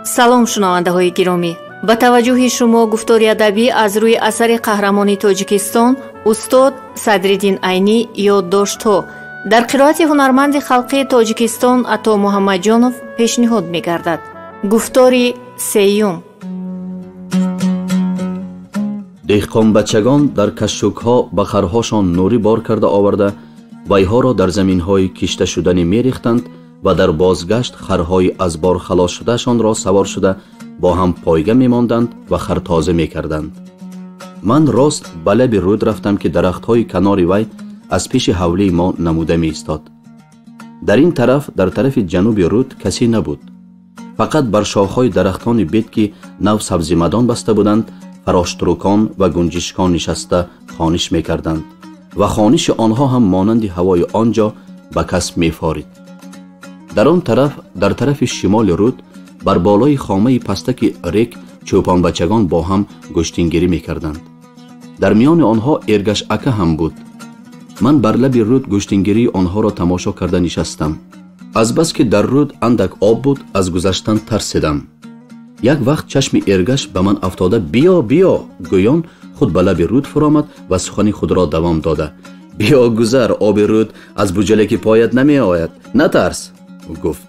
Салом, шунавандаҳои гиромӣ! Ба таваҷҷӯҳи шумо гуфтори адабӣ аз рӯи асари қаҳрамони Тоҷикистон устод Садриддин Айнӣ «Ёддоштҳо» дар қироати ҳунарманди халқии Тоҷикистон Ато Муҳаммадҷонов пешниҳод мегардад. Гуфтори сеюм. Деҳқонбачагон дар кашшукҳо ба харҳошон нурӣ бор карда оварда, вайҳоро дар заминҳои кишташуданӣ мерехтанд ва дар бозгашт харҳои аз бор халос шудаашонро савор шуда бо ҳам пойга мемонданд ва хартоза мекарданд. Ман рост ба лаби рӯд рафтам, ки дарахтҳои канори вай аз пеши ҳавлии мо намуда меистод. Дар ин тараф, дар тарафи ҷануби рӯд, касе набуд. Фақат бар шохҳои дарахтони бед, ки нав сабзимадон баста буданд, фароштурукон ва гунҷишкон нишаста хониш мекарданд ва хониши онҳо ҳам монанди ҳавои он ҷо ба кас мефорид. Дар он тараф, дар тарафи шимоли рӯд, бар болои хомаи пастаки рек чӯпонбачагон бо ҳам гӯштингирӣ мекарданд. Дар миёни онҳо Эргаш ака ҳам буд. Ман бар лаби рӯд гӯштингирии онҳоро тамошо карда нишастам. Азбаски дар рӯд андак об буд, аз гузаштан тарсидам. Як вақт чашми Эргаш ба ман афтода, «Биё, биё» гӯён худ ба лаби рӯд фуромад ва сухани худро давом дода: «Биё, гузар, оби рӯд аз буҷалаки поят намеояд, натарс» гуфт.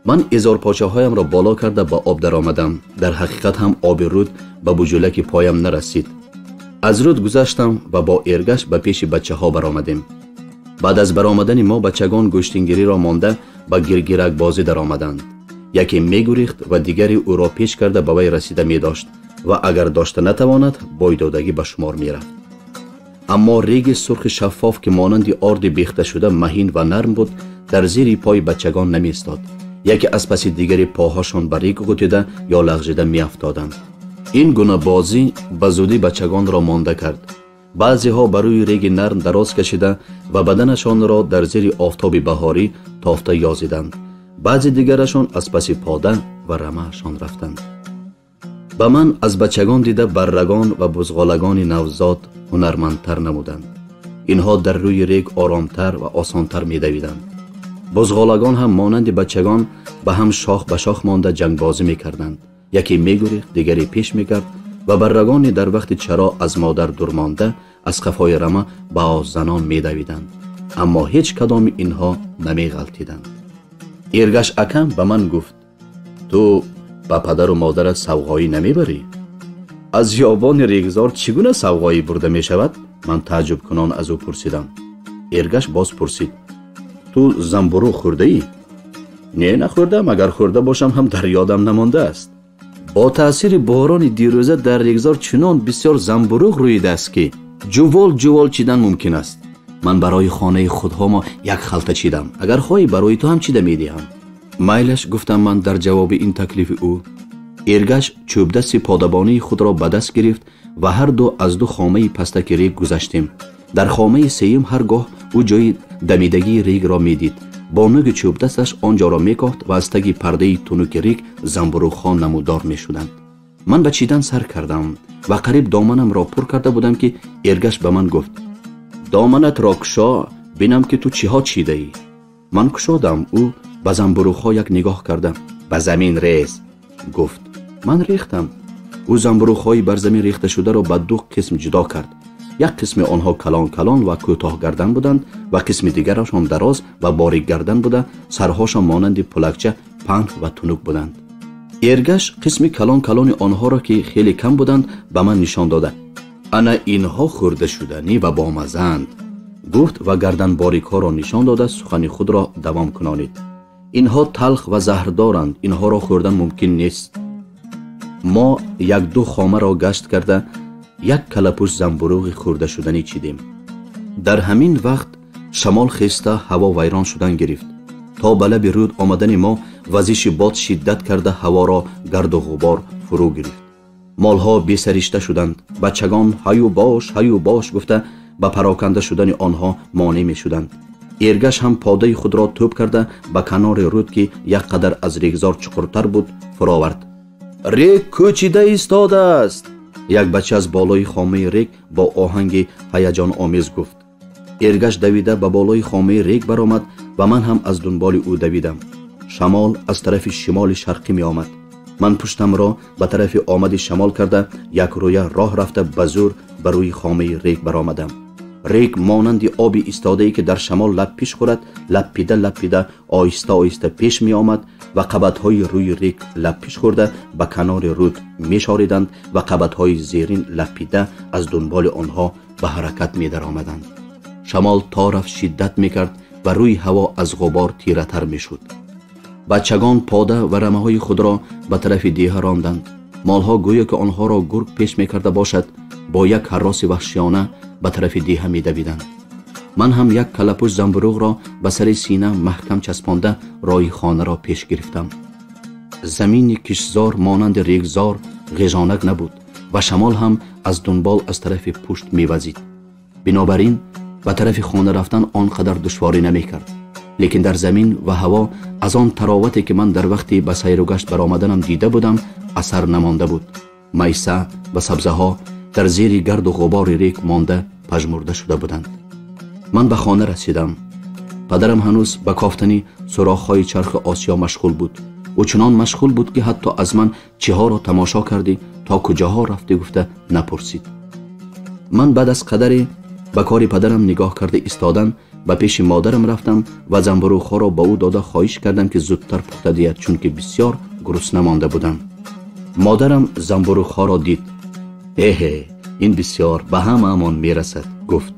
Ман изорпочаҳоямро боло карда ба об даромадам. Дар ҳақиқат ҳам оби рӯд ба буҷулаки поям нарасид. Аз рӯд гузаштам ва бо Эргаш ба пеши бачаҳо баромадем. Баъд аз баромадани мо бачагон гӯштингириро монда ба гиргиракбозӣ даромаданд. Яке мегурехт ва дигаре ӯро пеш карда ба вай расида медошт ва агар дошта натавонад, бойдодагӣ ба шумор мерафт. Аммо реги сурхи шаффоф, ки монанди орди бехташуда маҳин ва нарм буд, дар зери пои бачагон намеистод. Яке аз паси дигари поҳошон ба рег ғутида ё лағжида меафтоданд. Ин гуна бозӣ ба зудӣ бачагонро монда кард. Баъзеҳо ба рӯи реги нарм дароз кашида ва баданашонро дар зери офтоби баҳорӣ тофта ёзиданд. Баъзе дигарашон аз паси пода ва рамаашон рафтанд. Ба ман аз бачагон дида баррагон ва бузғолагони навзод ҳунармандтар намуданд. Инҳо дар рӯи рег оромтар ва осонтар медавиданд. Бузғолагон ҳам монанди бачагон ба ҳам шох ба шох монда ҷангбозӣ мекарданд. Яке мегурехт, дигаре пеш мекард ва баррагоне дар вақти чаро аз модар дур монда аз қафои рама ба оззанон медавиданд. Аммо ҳеҷ кадоми инҳо намеғалтиданд. Эргаш акам ба ман гуфт: «Ту ба падару модарат савғоӣ намебарӣ?» «Аз ёбони регзор чӣ гуна савғоӣ бурда мешавад?» Ман тааҷҷубкунон аз ӯ пурсидам. Эргаш боз пурсид: «Ту замбуруғ хӯрдаӣ?» «Не, нахӯрдам, агар хӯрда бошам ҳам дар ёдам намондааст. Бо таъсири борони дирӯза дар регзор чунон бисёр замбуруғ рӯидааст, ки ҷувол ҷувол чидан мумкин аст. Ман барои хонаи худҳомо як халта чидам. Агар хоҳӣ, барои ту ҳам чида медиҳам». «Майлаш», гуфтам ман дар ҷавоби ин таклифи ӯ. Эргаш чӯбдасти подабонии худро ба даст гирифт ва ҳар ду аз ду хомаи пастаки рег гузаштем. Дар хомаи сеюм ҳар гоҳ ӯ ҷои дамидагии регро медид. Бо нӯги чӯбдасташ он ҷоро мекохт ва аз таги пардаи тунуки рег замбуруғҳо намудор мешуданд. Ман ба чидан сар кардам ва қариб доманамро пур карда будам, ки Эргаш ба ман гуфт: «Доманатро кушо, бинам, ки ту чиҳо чидаӣ». Ман кушодам. Ӯ ба замбуруғҳо як нигоҳ карда: «Ба замин рез» гуфт. Ман рехтам. Ӯ замбуруғҳои бар замин рехташударо ба ду қисм ҷудо кард. Як қисми онҳо калон калон ва кӯтоҳгардан буданд ва қисми дигарашон дароз ва борикгардан буда, сарҳошон монанди пулакча паҳн ва тунук буданд. Эргаш қисми калон калони онҳоро, ки хеле кам буданд, ба ман нишон дода: «Ана инҳо хӯрдашуданӣ ва бомазаанд» гуфт ва гарданборикҳоро нишон дода сухани худро давом кунонид: «Инҳо талх ва заҳрдоранд, инҳоро хӯрдан мумкин нест». Мо як-ду хомаро гашт карда як калапӯш замбуруғи хӯрдашуданӣ чидем. Дар ҳамин вақт шамол хеста ҳаво вайрон шудан гирифт. То ба лаби рӯд омадани мо вазиши бод шиддат карда ҳаворо гарду ғубор фурӯ гирифт. Молҳо бесаришта шуданд. Бачагон ҳаю бош, ҳаю бош гуфта ба пароканда шудани онҳо монеъ мешуданд. Эргаш ҳам подаи худро тӯб карда ба канори рӯд, ки як қадар аз регзор чуқуртар буд, фуровард. «Рег кӯчида истодааст!» Як бача аз болои хомаи рег бо оҳанги ҳаяҷономез гуфт. Эргаш давида ба болои хомаи рег баромад ва ман ҳам аз дунболи ӯ давидам. Шамол аз тарафи шимоли шарқӣ меомад. Ман пуштамро ба тарафи омади шамол карда якрӯя роҳ рафта ба зӯр ба рӯи хомаи рег баромадам. Рег монанди оби истодае ки дар шамол лабпиш хӯрад, лаппида лаппида оҳиста оҳиста пеш меомад ва қабатҳои рӯи рег лаппиш хӯрда ба канори руд мешориданд ва қабатҳои зерин лаппида аз дунболи онҳо ба ҳаракат медаромаданд. Шамол то рафт шиддат мекард ва рӯи ҳаво аз ғубор тиратар мешуд. Бачагон пода ва рамаҳои худро ба тарафи деҳа ронданд. Молҳо гӯё ки онҳоро гург пеш мекарда бошад, бо як ҳарроси ваҳшиёна ба тарафи деҳа медавиданд. Ман ҳам як калапӯш замбуруғро ба сари сина маҳкам часпонда роҳи хонаро пеш гирифтам. Замини киштзор монанди регзор ғежонак набуд ва шамол ҳам аз дунбол аз тарафи пушт мевазид. Бинобар ин ба тарафи хона рафтан он қадар душворӣ намекард. Лекин дар замин ва ҳаво аз он таровате ки ман дар вақти ба сайругашт баромаданам дида будам асар намонда буд. Майса ва сабзаҳо дар зери гарду ғубори рег монда пажмурда шуда буданд. Ман ба хона расидам. Падарам ҳанӯз ба кофтани сурохҳои чархи осиё машғул буд. Ӯ чунон машғул буд ки ҳатто аз ман чиҳоро тамошо кардӣ, то куҷоҳо рафтӣ гуфта напурсид. Ман баъд аз қадаре ба кори падарам нигоҳ карда истодан ба пеши модарам рафтам ва замбуруғҳоро ба ӯ дода хоҳиш кардам ки зудтар пухта диҳад, чунки бисёр гурусна монда будам. Модарам замбуруғҳоро дид. Эҳе, ин бисёр ба ҳамаамон мерасад, гуфт.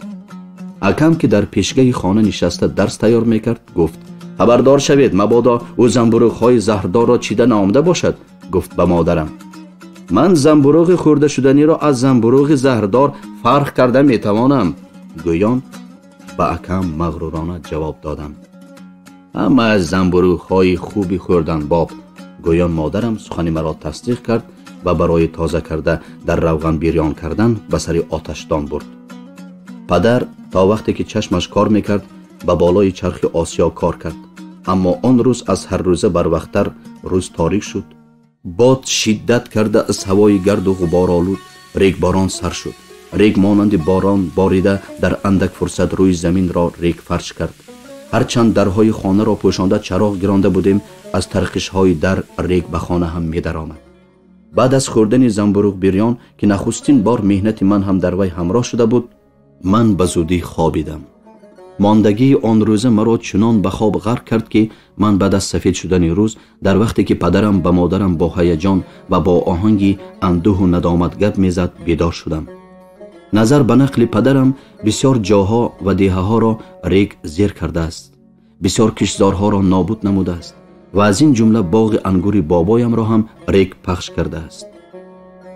Акам ки дар пешгаҳи хона нишаста дарс тайёр мекард, гуфт: хабардор шавед, мабодо ӯ замбуруғҳои заҳрдорро чида наомада бошад, гуфт ба модарам. Ман замбуруғи хӯрдашуданиро аз замбуруғи заҳрдор фарқ карда метавонам, гӯён ба акам мағрурона ҷавоб додам. Ҳамааш замбуруғҳои хуби хӯрданбоб, гӯён модарам сухани маро тасдиқ кард ва барои тоза карда дар равған бирён кардан ба сари оташдон бурд. Падар то вақте ки чашмаш кор мекард ба болои чархи осиё кор кард, аммо он рӯз аз ҳар рӯза барвақттар рӯз торик шуд. Бод шиддат карда аз ҳавои гарду ғуборолуд регборон сар шуд. Рег монанди борон борида дар андак фурсат рӯи заминро рег фарш кард. Ҳарчанд дарҳои хонаро пӯшонда чароғ гиронда будем, аз тарқишҳои дар рег ба хона ҳам медаромад. Баъд аз хӯрдани замбуруғ бирён ки нахустин бор меҳнати ман ҳам дар вай ҳамроҳ шуда буд, ман ба зудӣ хобидам. Мондагии он рӯза маро чунон ба хоб ғарқ кард ки ман баъд аз сафед шудани рӯз, дар вақте ки падарам ба модарам бо ҳаяҷон ва бо оҳанги андӯҳу надомат гап мезад, бедор шудам. Назар ба нақли падарам бисёр ҷоҳо ва деҳаҳоро рег зер кардааст, бисёр киштзорҳоро нобуд намудааст ва аз ин ҷумла боғи ангури бобоямро ҳам рег пахш кардааст.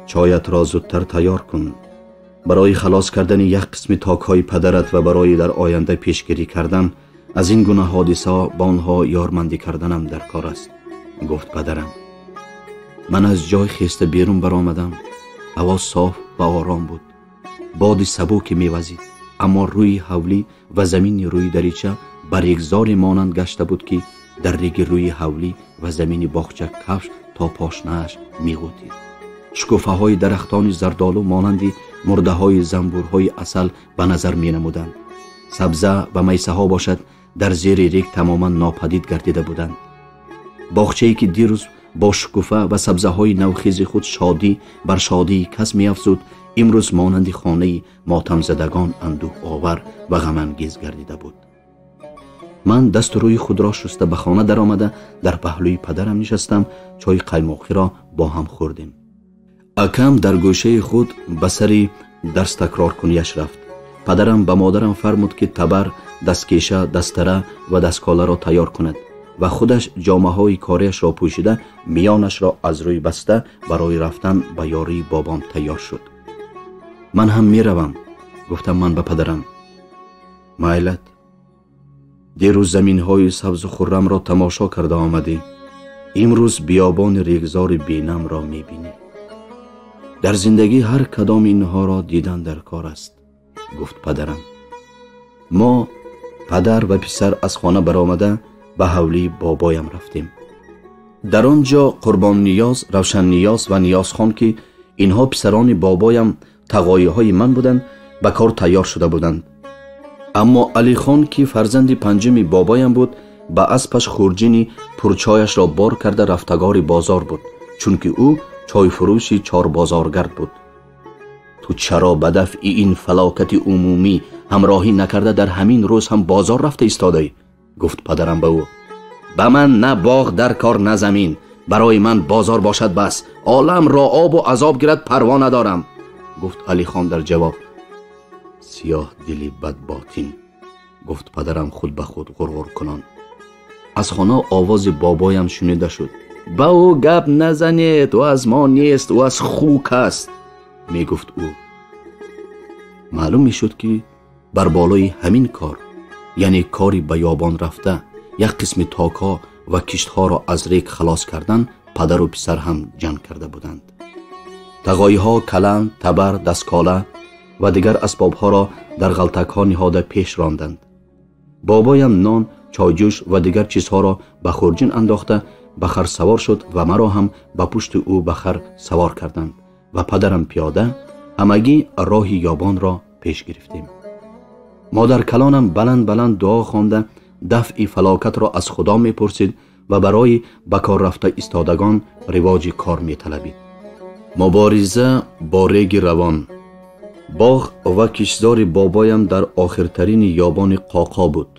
Чоятро зудтар тайёр кун. Барои халос кардани як қисми токҳои падарат ва барои дар оянда пешгирӣ кардан аз ин гуна ҳодисаҳо ба онҳо ёрмандӣ карданам дар кор аст, гуфт падарам. Ман аз ҷой хеста берун баромадам. Ҳаво соф ва ором буд. Боди сабуке мевазид, аммо рӯи ҳавлӣ ва замини рӯи дарича ба регзоре монанд гашта буд ки дар реги рӯи ҳавлӣ ва замини боғча кафш то пошнааш меғӯтид. Шукуфаҳои дарахтони зардолу монанди мурдаҳои замбурҳои асал ба назар менамуданд. Сабза ва майсаҳо бошад дар зери рег тамоман нопадид гардида буданд. Боғчае ки дирӯз бо шукуфа ва сабзаҳои навхези худ шодӣ бар шодии кас меафзуд, имрӯз монанди хонаи мотамзадагон андӯҳовар ва ғамангез гардида буд. Ман дасту рӯи худро шуста ба хона даромада дар паҳлӯи падарам нишастам. Чойи қаймоқиро бо ҳам хӯрдем. Акам дар гӯшаи худ ба сари дарс такроркунияш рафт. Падарам ба модарам фармуд ки табар, дасткеша, дастара ва дастколаро тайёр кунад ва худаш ҷомаҳои кориашро пӯшида миёнашро аз рӯй баста барои рафтан ба ёрии бобом тайёр шуд. Ман ҳам меравам, гуфтам ман ба падарам. Майлат, дирӯз заминҳои сабзу хуррамро тамошо карда омадӣ, имрӯз биёбони регзори бенамро мебинӣ. Дар зиндагӣ ҳар кадом инҳоро дидан дар кор аст, гуфт падарам. Мо падар ва писар аз хона баромада ба ҳавлии бобоям рафтем. Дар он ҷо Қурбонниёз, Равшанниёз ва Ниёзхон ки инҳо писарони бобоям тағоиҳои ман буданд, ба кор тайёр шуда буданд. Аммо Алихон ки фарзанди панҷуми бобоям буд, ба аспаш хурҷини пурчояшро бор карда рафтагори бозор буд. Чунки ӯ чойфурӯши чорбозоргард буд. Ту чаро ба дафъи ин фалокати умумӣ ҳамроҳӣ накарда дар ҳамин рӯз ҳам бозор рафта истодаӣ? Гуфт падарам ба ӯ. Ба ман на боғ дар кор, на замин. Барои ман бозор бошад бас. Оламро обу азоб гирад парво надорам. Гуфт Алихон дар ҷавоб. Сиёҳ дили бадботин, гуфт падарам худ ба худ ғурғур кунон. Аз хона овози бобоям шунида шуд. Ба ӯ гап назанед, ӯ аз мо нест, ӯ аз хук аст, мегуфт ӯ. Маълум мешуд, ки бар болои ҳамин кор, яъне кори ба ёбон рафта, як қисми токҳо ва киштҳоро аз рег халос кардан, падару писар ҳам ҷанг карда буданд. Тағоиҳо каланд, табар, дасткола ва дигар асбобҳоро дар ғалтакҳо ниҳода пеш ронданд. Бобоям нон, чойҷӯш ва дигар чизҳоро ба хурҷин андохта ба хар савор шуд ва маро ҳам ба пушти ӯ ба хар савор карданд ва падарам пиёда ҳамагӣ роҳи ёбонро пеш гирифтем. Модаркалонам баланд-баланд дуо хонда дафъи фалокатро аз Худо мепурсид ва барои ба кор рафта истодагон ривоҷи кор металабид. Мубориза бо реги равон. Боғ ва киштзори бобоям дар охиртарини ёбони Қоқо буд.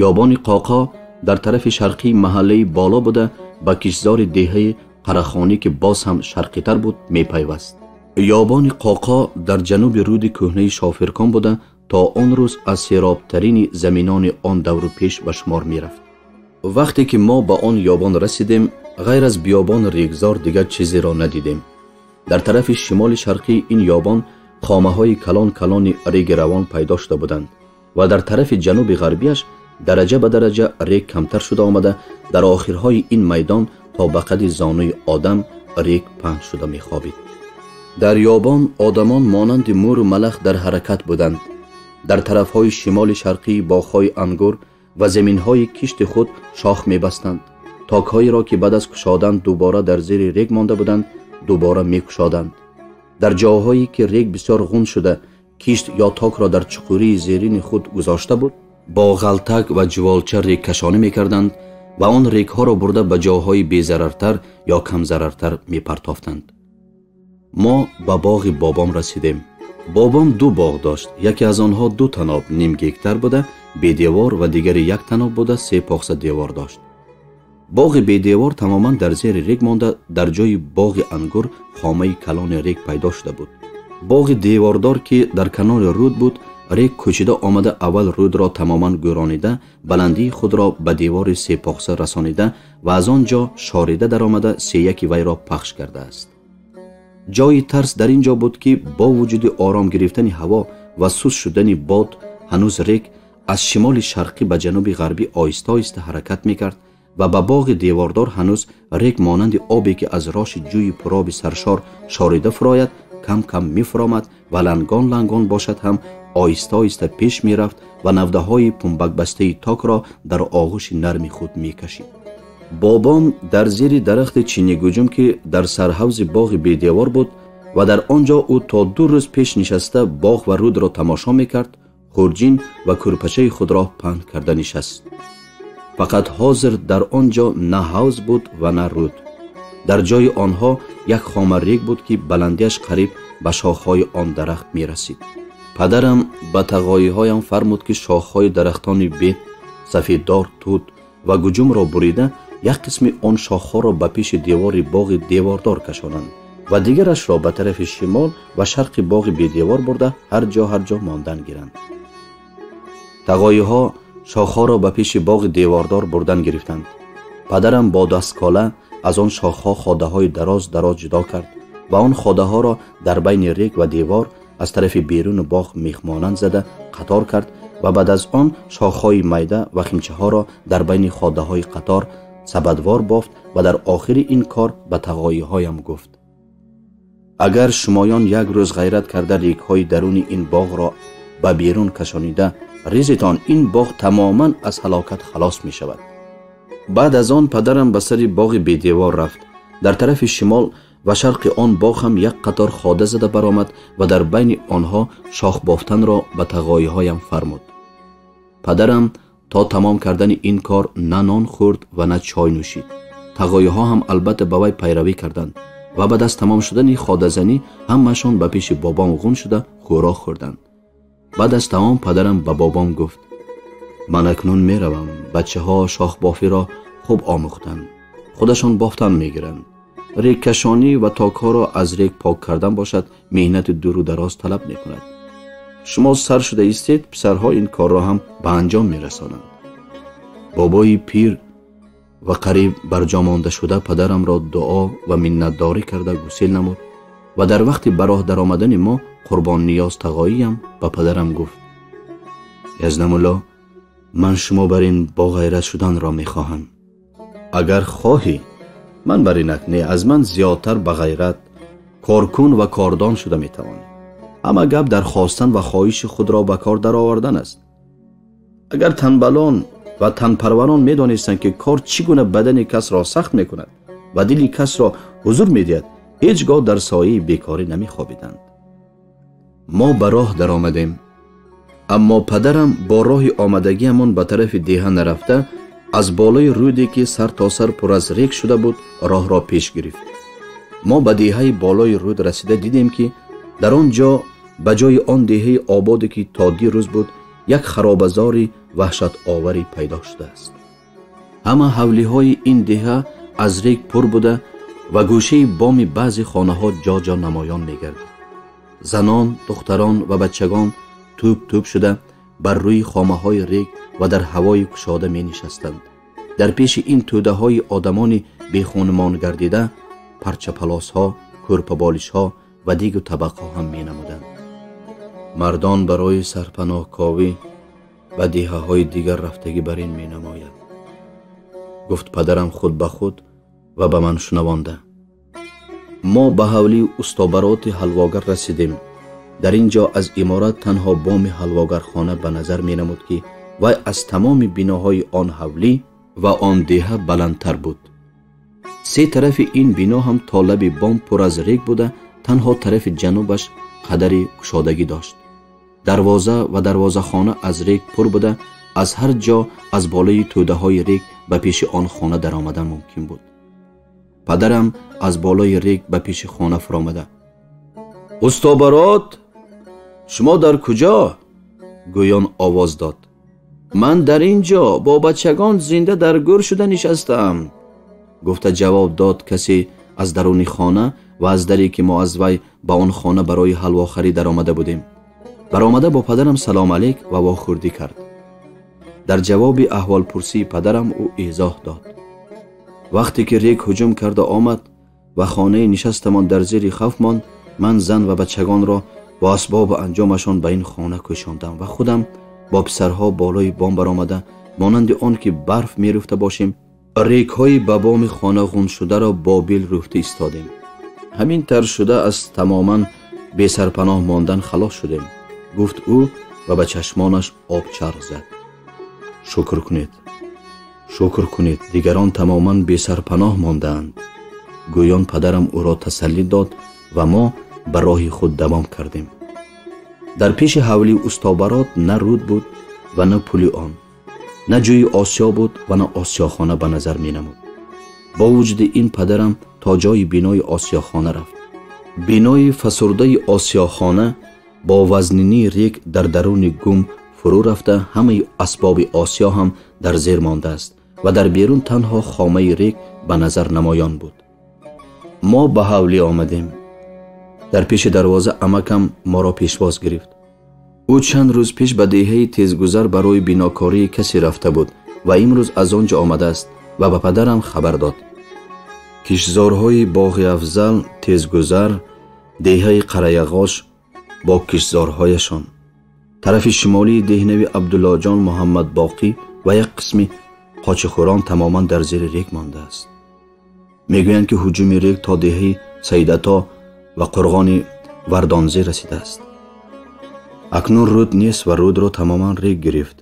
Ёбони Қоқо дар тарафи шарқии маҳаллаи боло буда ба киштзори деҳаи Қарахонӣ, ки боз ҳам шарқитар буд, мепайваст. Ёбони Қоқо дар ҷануби руди кӯҳнаи Шофиркон буда то он рӯз аз серобтарини заминони он давру пеш ба шумор мерафт. Вақте ки мо ба он ёбон расидем, ғайр аз биёбони регзор дигар чизеро надидем. Дар тарафи шимоли шарқии ин ёбон хомаҳои калон-калони реги равон пайдо шуда буданд ва дар тарафи ҷануби ғарбияш дараҷа ба дараҷа рег камтар шуда омада, дар охирҳои ин майдон то ба қади зонуи одам рег паҳн шуда мехобид. Дар ёбон одамон монанди муру малах дар ҳаракат буданд. Дар тарафҳои шимоли шарқии боғҳои ангур ва заминҳои кишти худ шох мебастанд. Токҳоеро, ки баъд аз кушодан дубора дар зери рег монда буданд, дубора мекушоданд. Дар ҷоҳое ки рег бисёр ғун шуда, кишт ё токро дар чуқурии зерини худ гузошта буд, бо ғалтак ва ҷуволча регкашонӣ мекарданд ва он регҳоро бурда ба ҷоҳои безарартар ё камзарартар мепартофтанд. Мо ба боғи бобом расидем. Бобом ду боғ дошт. Яке аз онҳо ду таноб ним гектар буда бедевор ва дигари як таноб буда се похса девор дошт. Боғи бедевор тамоман дар зери рег монда, дар ҷои боғи ангур хомаи калони рег пайдо шуда буд. Боғи девордор, ки дар канори руд буд, рег кӯчида омада аввал рудро тамоман гӯронида, баландии худро ба девори сепохса расонида ва аз он ҷо шорида даромада сеяки вайро пахш кардааст. Ҷои тарс дар ин ҷо буд, ки бо вуҷуди ором гирифтани ҳаво ва суст шудани бод, ҳанӯз рег аз шимоли шарқӣ ба ҷануби ғарбӣ оҳиста-оҳиста ҳаракат мекард ва ба боғи девордор ҳанӯз рег монанди обе, ки аз роши ҷӯи пуроби саршор шорида фурояд, кам-кам мефуромад ва лангон-лангон бошад ҳам оҳиста-оҳиста пеш мерафт ва навдаҳои пумбакбастаи токро дар оғӯши нарми худ мекашид. Бобом дар зери дарахти чинигуҷум, ки дар сарҳавзи боғи бедевор буд ва дар он ҷо ӯ то 2 рӯз пеш нишаста боғ ва рудро тамошо мекард, хурҷин ва кӯрпачаи худро паҳн карда нишаст. Фақат ҳозир дар он ҷо на ҳавз буд ва на руд. Дар ҷои онҳо як хома рег буд, ки баландиаш қариб ба шохҳои он дарахт мерасид. Падарам ба тағоиҳоям фармуд, ки шохҳои дарахтони бед, сафеддор, тут ва гуҷумро бурида, як қисми он шохҳоро ба пеши девори боғи девордор кашонанд ва дигарашро ба тарафи шимол ва шарқи боғи бедевор бурда ҳар ҷо ҳар ҷо мондан гиранд. Тағоиҳо шохҳоро ба пеши боғи девордор бурдан гирифтанд. Падарам бо дасткола аз он шохҳо ходаҳои дароз дароз ҷудо кард ва он ходаҳоро дар байни рег ва девор аз тарафи беруни боғ мехмонанд зада қатор кард ва баъд аз он шохҳои майда ва химчаҳоро дар байни ходаҳои қатор сабадвор бофт ва дар охири ин кор ба тағоиҳоям гуфт: агар шумоён як рӯз ғайрат карда регҳои даруни ин боғро ба берун кашонида резитон, ин боғ тамоман аз ҳалокат халос мешавад. Баъд аз он падарам ба сари боғи бедевор рафт. Дар тарафи шимол ва шарқи он боғ ҳам як қатор хода зада баромад ва дар байни онҳо шох бофтанро ба тағоиҳоям фармуд. Падарам то тамом кардани ин кор на нон хӯрд ва на чой нӯшид. Тағоиҳо ҳам албатта ба вай пайравӣ карданд ва баъд аз тамом шудани ходазанӣ ҳамаашон ба пеши бобом ғун шуда хӯрок хӯрданд. Баъд аз таом падарам ба бобом гуфт: ман акнун меравам. Бачаҳо шохбофиро хуб омӯхтанд, худашон бофтан мегиранд. Регкашонӣ ва токҳоро аз рег пок кардан бошад меҳнати дуру дароз талаб мекунад. Шумо сар шуда истед, писарҳо ин корро ҳам ба анҷом мерасонанд. Бобои пир ва қариб барҷо монда шуда падарамро дуо ва миннатдорӣ карда гусел намуд ва дар вақти ба роҳ даромадани мо Қурбонниёз тағоиям ба падарам гуфт: Язнамулло, ман шумо бар ин боғайрат шуданро мехоҳам. Агар хоҳӣ, ман бар инак не, аз ман зиёдтар ба ғайрат, коркун ва кордон шуда метавонӣ. Ҳама гап дар хостан ва хоҳиши худро ба кор даровардан аст. Агар танбалон ва танпарварон медонистанд, ки кор чӣ гуна бадани касро сахт мекунад ва дили касро ҳузур медиҳад, ҳеҷ гоҳ дар сояи бекорӣ намехобиданд. Мо ба роҳ даромадем, аммо падарам бо роҳи омадагиамон ба тарафи деҳа нарафта, аз болои рӯде ки сар то сар пур аз рег шуда буд, роҳро пеш гирифт. Мо ба деҳаи болои рӯд расида дидем, ки дар он ҷо ба ҷои он деҳаи ободе ки то дирӯз буд, як харобазори ваҳшатоварӣ пайдо шудааст. Ҳама ҳавлиҳои ин деҳа аз рег пур буда ва гӯшаи боми баъзе хонаҳо ҷо-ҷо намоён мегардид. Занон, духтарон ва бачагон тӯб-тӯб шуда бар рӯи хомаҳои рег ва дар ҳавои кушода менишастанд. Дар пеши ин тӯдаҳои одамони бехонумон гардида парчапалосҳо, кӯрпаболишҳо ва дигу табақҳо ҳам менамуданд. Мардон барои сарпаноҳковӣ ба деҳаҳои дигар рафтагӣ бар ин менамояд, гуфт падарам худ ба худ ва ба ман шунавонда. Мо ба ҳавлии устобароти ҳалвогар расидем. Дар ин ҷо аз иморат танҳо боми ҳалвогархона ба назар менамуд, ки вай аз тамоми биноҳои он ҳавлӣ ва он деҳа баландтар буд. Се тарафи ин бино ҳам то лаби бом пур аз рег буда, танҳо тарафи ҷанубаш қадари кушодагӣ дошт. Дарвоза ва дарвозахона аз рег пур буда, аз ҳар ҷо аз болои тӯдаҳои рег ба пеши он хона даромадан мумкин буд. Падарам аз болои рег ба пеши хона фуромада: Устобарот, шумо дар куҷо? Гӯён овоз дод: ман дар ин ҷо бо бачагон зинда дар гӯр шуда нишастаам, гуфта ҷавоб дод касе аз даруни хона ва аз даре ки мо аз вай ба он хона барои ҳалвохарӣ даромада будем. Баромада бо падарам салом алейк ва вохӯрдӣ кард. Дар ҷавоби аҳволпурсии падарам ӯ эзоҳ дод: вақте ки рег ҳуҷум карда омад ва хонаи нишастамон дар зери хавф монд, ман зан ва бачагонро бо асбобу анҷомашон ба ин хона кӯшондам ва худам бо писарҳо болои бом баромада, монанди он ки барф мерӯфта бошем, регҳои ба боми хона ғуншударо бо бил рӯфта истодем. Ҳамин тавр шуда аз тамоман бесарпаноҳ мондан халос шудем, гуфт ӯ ва ба чашмонаш об чарх зад. Шукр кунед, шукр кунед, дигарон тамоман бесарпаноҳ мондаанд. Гӯён падарам ӯро тасаллӣ дод ва мо ба роҳи худ давом кардем. Дар пеши ҳавлии устобарот на рӯд буд ва на пули он, на ҷӯи осиё буд ва на осиёхона ба назар менамуд. Бо вуҷуди ин падарам то ҷои бинои осиёхона рафт. Бинои фасурдаи осиёхона бо вазнинии рег дар даруни гум фурӯ рафта, ҳамаи асбоби осиё ҳам дар зер мондааст ва дар берун танҳо хомаи рег ба назар намоён буд. Мо ба ҳавлӣ омадем. Дар пеши дарвоза амакам моро пешвоз гирифт. Ӯ чанд рӯз пеш ба деҳаи тезгузар барои бинокории касе рафта буд ва имрӯз аз он ҷо омадааст ва ба падарам хабар дод. Киштзорҳои Боғи Афзал, Тезгузар, деҳаи Қараяғош бо киштзорҳояшон, тарафи шимолии деҳнави Абдуллоҷон Муҳаммадбоқӣ ва як қисми қочихӯрон тамоман дар зери рег мондааст. Мегӯянд, ки ҳуҷуми рег то деҳаи Саидато ва қурғони Вардонзӣ расидааст. Акнун рӯд нест ва рӯдро тамоман рег гирифт.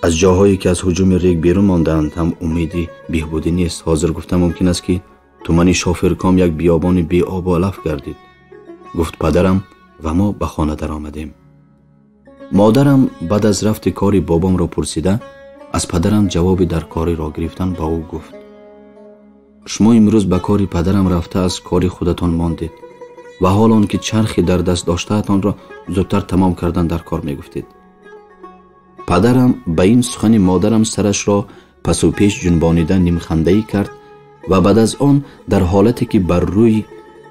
Аз ҷоҳое ки аз ҳуҷуми рег берун мондаанд ҳам умеди беҳбудӣ нест. Ҳозир гуфта мумкин аст, ки тумани Шофирком як биёбони беобу алаф гардид, гуфт падарам ва мо ба хона даромадем. Модарам баъд аз рафти кори бобомро пурсида, аз падарам ҷавоби дар кориро гирифтан ба ӯ гуфт: Шумо имрӯз ба кори падарам рафта аз кори худатон мондед ва ҳол он ки чархи дар даст доштаатонро зудтар тамом кардан дар кор мегуфтед. Падарам ба ин сухани модарам сарашро пасу пеш ҷунбонида нимхандаӣ кард ва баъд аз он дар ҳолате ки бар рӯй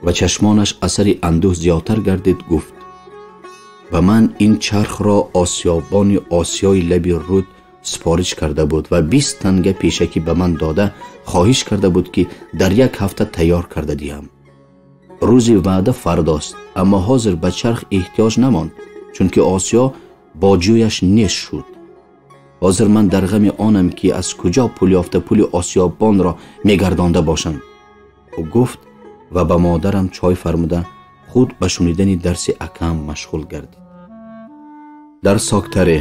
ва чашмонаш асари андӯҳ зиёдтар гардид гуфт: ба ман ин чархро осиёбони осиёи лаби руд супориш карда буд ва 20 танга пешакӣ ба ман дода хоҳиш карда буд ки дар як ҳафта тайёр карда диҳам. Рӯзи ваъда фардост, аммо ҳозир ба чарх эҳтиёҷ намонд, чунки осиё бо ҷӯяш нест шуд. Ҳозир ман дар ғами онам ки аз куҷо пул ёфта пули осиёбонро мегардонда бошам. Ӯ гуфт ва ба модарам чой фармуда худ ба шунидани дарси акам машғул гардид. Дар Соктаре.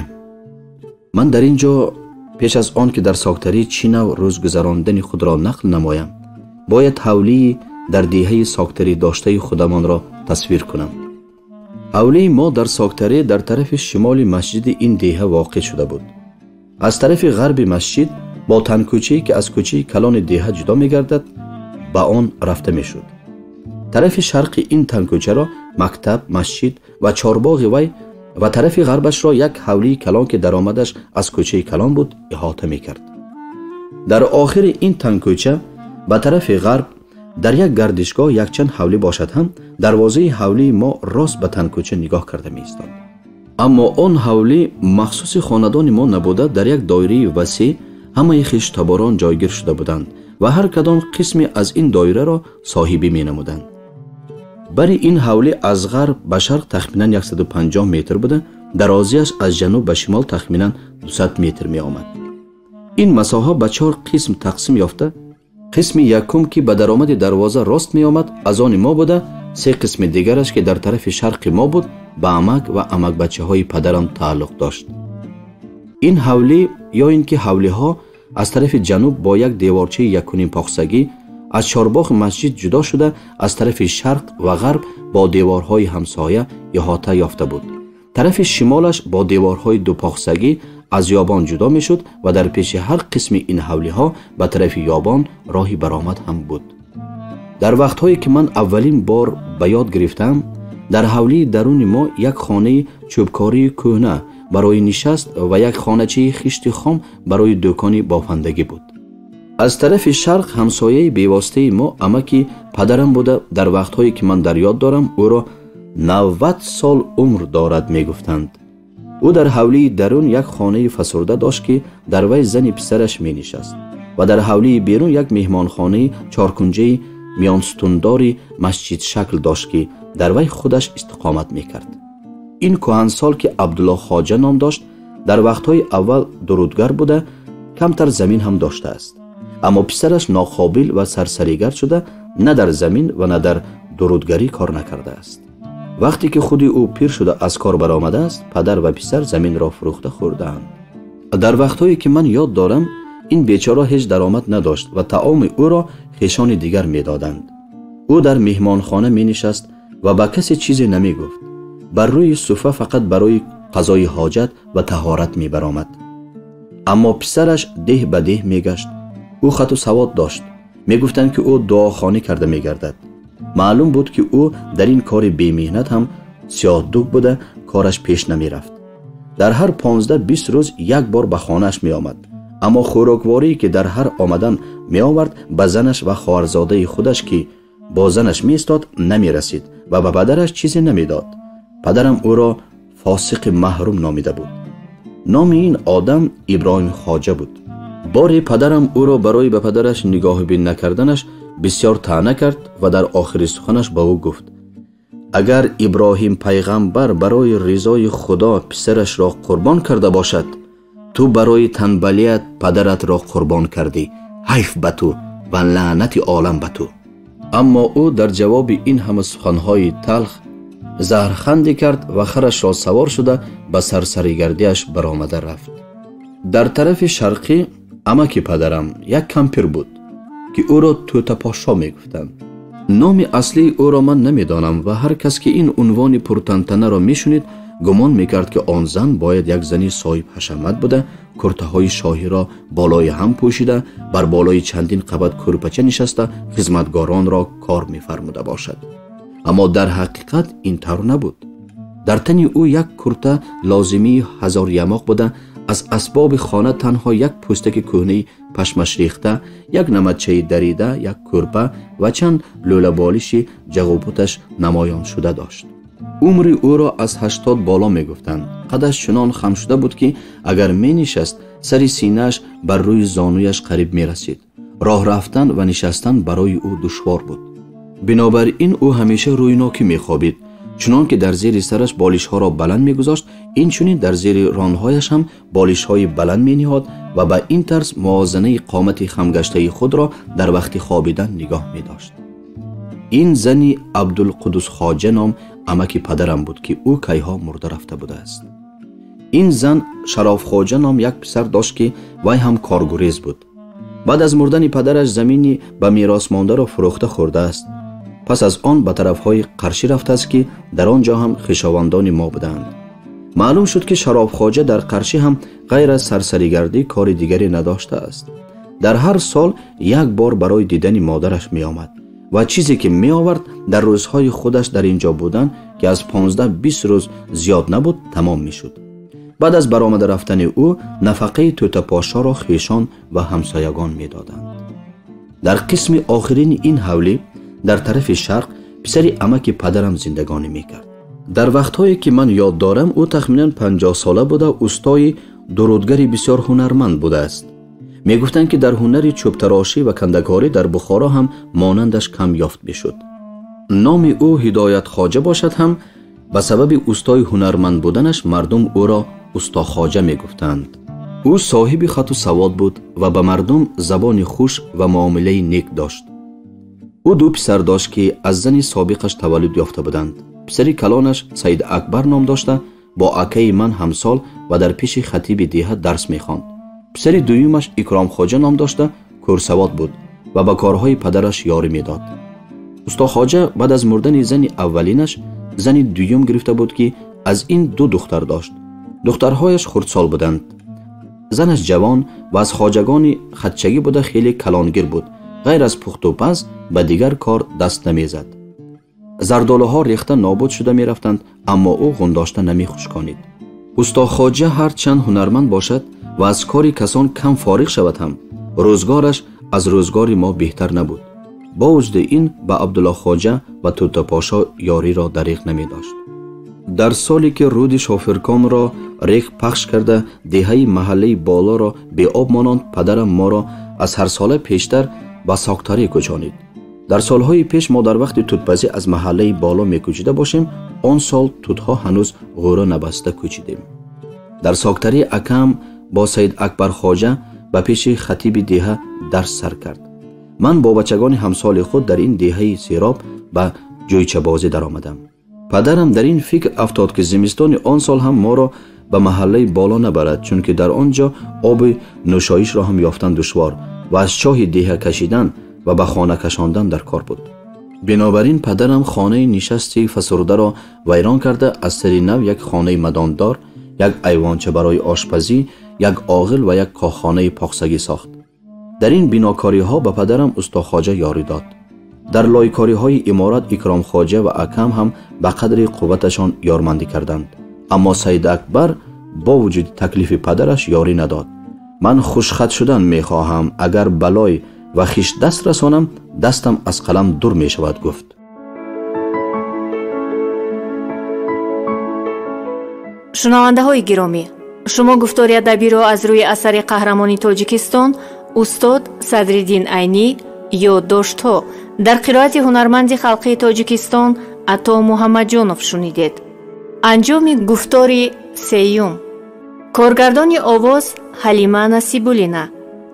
Ман дар ин ҷо пеш аз он ки дар Соктаре чӣ нав рӯзгузарондани худро нақл намоям, бояд ҳавлии дар деҳаи Соктаре доштаи худамонро тасвир кунам. Ҳавлии мо дар Соктаре дар тарафи шимоли масҷиди ин деҳа воқеъ шуда буд. Аз тарафи ғарби масҷид бо танкӯчае ки аз кӯчаи калони деҳа ҷудо мегардад ба он рафта мешуд. Тарафи шарқи ин танкӯчаро мактаб, масҷид ва чорбоғи вай ва тарафи ғарбашро як ҳавлии калон ки даромадаш аз кӯчаи калон буд иҳота мекард. Дар охири ин танкӯча ба тарафи ғарб дар як гардишгоҳ якчанд ҳавлӣ бошад ҳам дарвозаи ҳавлии мо рост ба танкӯча нигоҳ карда меистод. Аммо он ҳавлӣ махсуси хонадони мо набуда, дар як доираи васеъ ҳамаи хештаборон ҷойгир шуда буданд ва ҳар кадом қисме аз ин доираро соҳибӣ менамуданд. Бари ин ҳавлӣ аз ғарб ба шарқ тахминан 150 метр буда, дарозиаш аз ҷануб ба шимол тахминан 200 метр меомад. Ин масоҳа ба 4 қисм тақсим ёфта, қисми якум ки ба даромади дарвоза рост меомад аз они мо буда, 3 қисми дигараш ки дар тарафи шарқи мо буд ба амак ва амакбачаҳои падарам тааллуқ дошт. Ин ҳавлӣ ё ин ки ҳавлиҳо аз тарафи ҷануб бо як деворчаи 1.5 похсагӣ аз чорбоғи масҷид ҷудо шуда, аз тарафи шарқ ва ғарб бо деворҳои ҳамсоя иҳота ёфта буд. Тарафи шимолаш бо деворҳои дупохсагӣ аз ёбон ҷудо мешуд ва дар пеши ҳар қисми ин ҳавлиҳо ба тарафи ёбон роҳи баромад ҳам буд. Дар вақтҳое ки ман аввалин бор ба ёд гирифтам, дар ҳавлии даруни мо як хонаи чӯбкории кӯҳна барои нишаст ва як хоначаи хишти хом барои дӯкони бофандагӣ буд. Аз тарафи шарқ ҳамсояи бевоситаи мо амаки падарам буда, дар вақтҳое ки ман дар ёд дорам ӯро 90 сол умр дорад мегуфтанд. Ӯ дар ҳавлии дарун як хонаи фасурда дошт ки дар вай зани писараш менишаст ва дар ҳавлии берун як меҳмонхонаи чоркунҷаи миёнстундори масҷидшакл дошт ки дар вай худаш истиқомат мекард. Ин кӯҳансол ки Абдулло Хоҷа ном дошт, дар вақтҳои аввал дурудгар буда, камтар замин ҳам доштааст. Аммо писараш ноқобил ва сарсаригар шуда, на дар замин ва на дар дурудгарӣ кор накардааст. Вақте ки худи ӯ пир шуда аз кор баромадааст, падар ва писар заминро фурӯхта хӯрдаанд. Дар вақтҳое ки ман ёд дорам, ин бечора ҳеҷ даромад надошт ва таоми ӯро хешони дигар медоданд. Ӯ дар меҳмонхона менишаст ва ба касе чизе намегуфт. Бар рӯи суфа фақат барои қазои ҳоҷат ва таҳорат мебаромад. Аммо писараш деҳ ба деҳ мегашт. Ӯ хату савод дошт. Мегуфтанд ки ӯ дуохонӣ карда мегардад. Маълум буд ки ӯ дар ин кори бемеҳнат ҳам сиёҳдук буда, кораш пеш намерафт. Дар ҳар 15-20 рӯз як бор ба хонааш меомад. Аммо хӯрокворие ки дар ҳар омадан меовард ба занаш ва хоҳарзодаи худаш ки бо занаш меистод намерасид ва ба падараш чизе намедод. Падарам ӯро фосиқи маҳрум номида буд. Номи ин одам Иброҳим Хоҷа буд. Боре падарам ӯро барои ба падараш нигоҳубин накарданаш бисёр таъна кард ва дар охири суханаш ба ӯ гуфт: агар Иброҳим пайғамбар барои ризои Худо писарашро қурбон карда бошад, ту барои танбалият падаратро қурбон кардӣ. Ҳайф ба ту ва лаънати олам ба ту. Аммо ӯ дар ҷавоби ин ҳама суханҳои талх заҳрханде кард ва харашро савор шуда ба сарсаригардиаш баромада рафт. Дар тарафи шарқӣ амаки падарам як кампир буд ки ӯро Тӯтапошо мегуфтанд. Номи аслии ӯро ман намедонам ва ҳар кас ки ин унвони пуртантанаро мешунид Гумон мекард, ки он зан бояд як зани соҳиб ҳашамат буда, куртаҳои шоҳиро болои ҳам пӯшида, бар болои чандин қабат кӯрпача нишаста, хизматгоронро кор мефармуда бошад. Аммо дар ҳақиқат ин тавр набуд. Дар тани ӯ як курта лозимии ҳазор ямоқ буда, аз асбоби хона танҳо як пӯстаки кӯҳнаи пашмаш рехта, як намадчаи дарида, як кӯрпа ва чанд лӯлаболиши ҷағупуташ намоён шуда дошт. Умри ӯро аз 80 боло мегуфтанд. Қадаш чунон хам шуда буд, ки агар менишаст, сари синааш бар рӯи зонуяш қариб мерасид. Роҳ рафтан ва нишастан барои ӯ душвор буд. Бинобар ин ӯ ҳамеша рӯйнокӣ мехобид. Чунон ки дар зери сараш болишҳоро баланд мегузошт, инчунин дар зери ронҳояш ҳам болишҳои баланд мениҳод ва ба ин тарз муозанаи қомати хамгаштаи худро дар вақти хобидан нигоҳ медошт. Ин зани Абдулқудус Хоҷа ном амаки падарам буд, ки ӯ кайҳо мурда рафта будааст. Ин зан Шарофхоҷа ном як писар дошт, ки вай ҳам коргурез буд. Баъд аз мурдани падараш замини ба мерос мондаро фурӯхта хӯрдааст. Пас аз он ба тарафҳои Қаршӣ рафтааст, ки дар он ҷо ҳам хешовандони мо буданд. Маълум шуд, ки Шарофхоҷа дар Қаршӣ ҳам ғайр аз сарсаригардӣ кори дигаре надоштааст. Дар ҳар сол як бор барои дидани модараш меомад ва чизе ки меовард дар рӯзҳои худаш дар ин ҷо будан, ки аз 15-20 рӯз зиёд набуд, тамом мешуд. Баъд аз баромада рафтани ӯ нафақаи тӯтапошоро хешон ва ҳамсоягон медоданд. Дар қисми охирини ин ҳавлӣ дар тарафи шарқ писари амаки падарам зиндагонӣ мекард. Дар вақтҳое ки ман ёд дорам, ӯ тахминан 50 сола буда, устои дурудгари бисёр ҳунарманд будааст. Мегуфтанд, ки дар ҳунари чӯбтарошӣ ва кандакорӣ дар Бухоро ҳам монандаш кам ёфт мешуд. Номи ӯ Ҳидоят Хоҷа бошад ҳам, ба сабаби устои ҳунарманд буданаш мардум ӯро Устохоҷа мегуфтанд. Ӯ соҳиби хату савод буд ва ба мардум забони хуш ва муомилаи нек дошт. Ӯ ду писар дошт, ки аз зани собиқаш таваллуд ёфта буданд. Писари калонаш Саид Акбар ном дошта, бо акаи ман ҳамсол ва дар пеши хатиби деҳа дарс мехонд. Писари дуюмаш Икромхоҷа ном дошта, кӯрсавод буд ва ба корҳои падараш ёрӣ медод. Устохоҷа баъд аз мурдани зани аввалинаш зани дуюм гирифта буд, ки аз ин ду духтар дошт. Духтарҳояш хурдсол буданд. Занаш ҷавон ва аз хоҷагони хатчагӣ буда, хеле калонгир буд. Ғайр аз пухтупаз ба дигар кор даст намезад. Зардолуҳо рехта нобуд шуда мерафтанд, аммо ӯ ғундошта намехушконид. Устохоҷа ҳарчанд ҳунарманд бошад ва аз кори касон кам фориғ шавад ҳам, рӯзгораш аз рӯзгори мо беҳтар набуд. Бо вуҷуди ин ба Абдуллохоҷа ва Тӯтапошо ёриро дариғ намедошт. Дар соле ки руди Шофирконро рех пахш карда, деҳаи маҳаллаи болоро беоб мононд, падарам моро аз ҳарсола пештар ба Соктарӣ кӯчонид. Дар солҳои пеш мо дар вақти тутпазӣ аз маҳаллаи боло мекӯчида бошем, он сол тутҳо ҳанӯз ғӯра набаста кӯчидем. Дар Соктарӣ акам бо Саид Акбар Хоҷа ба пеши хатиби деҳа дарс сар кард. Ман бо бачагони ҳамсоли худ дар ин деҳаи сероб ба ҷӯйчабозӣ даромадам. Падарам дар ин фикр афтод, ки зимистони он сол ҳам моро ба маҳаллаи боло набарад, чунки дар он ҷо оби нӯшоишро ҳам ёфтан душвор ва аз чоҳи деҳа кашидан ва ба хона кашондан дар кор буд. Бинобар ин падарам хонаи нишасти фасурдаро вайрон карда, аз сари нав як хонаи мадондор, як айвонча барои ошпазӣ, як оғил ва як кохонаи поксагӣ сохт. Дар ин бинокориҳо ба падарам Устохоҷа ёрӣ дод. Дар лойкориҳои иморат Икромхоҷа ва акам ҳам ба қадри қувваташон ёрмандӣ карданд. Аммо Саид Акбар бо вуҷуди таклифи падараш ёрӣ надод. Ман хушхат шудан мехоҳам, агар балой ва хиш даст расонам, дастам аз қалам дур мешавад, гуфт. Шунавандаҳои гиромӣ, шумо гуфтори адабиро аз рӯи асари қаҳрамони Тоҷикистон устод Садриддин Айнӣ ёддоштҳо дар қироати ҳунарманди халқии Тоҷикистон Ато Муҳаммадҷонов шунидед. Анҷоми гуфтори сеюм. Коргардони овоз Ҳалима Насибуллина,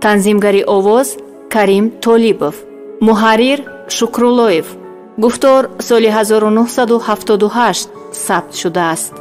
танзимгари овоз Карим Толибов, муҳаррир Шукруллоев. Гуфтор соли 1978 сабт шудааст.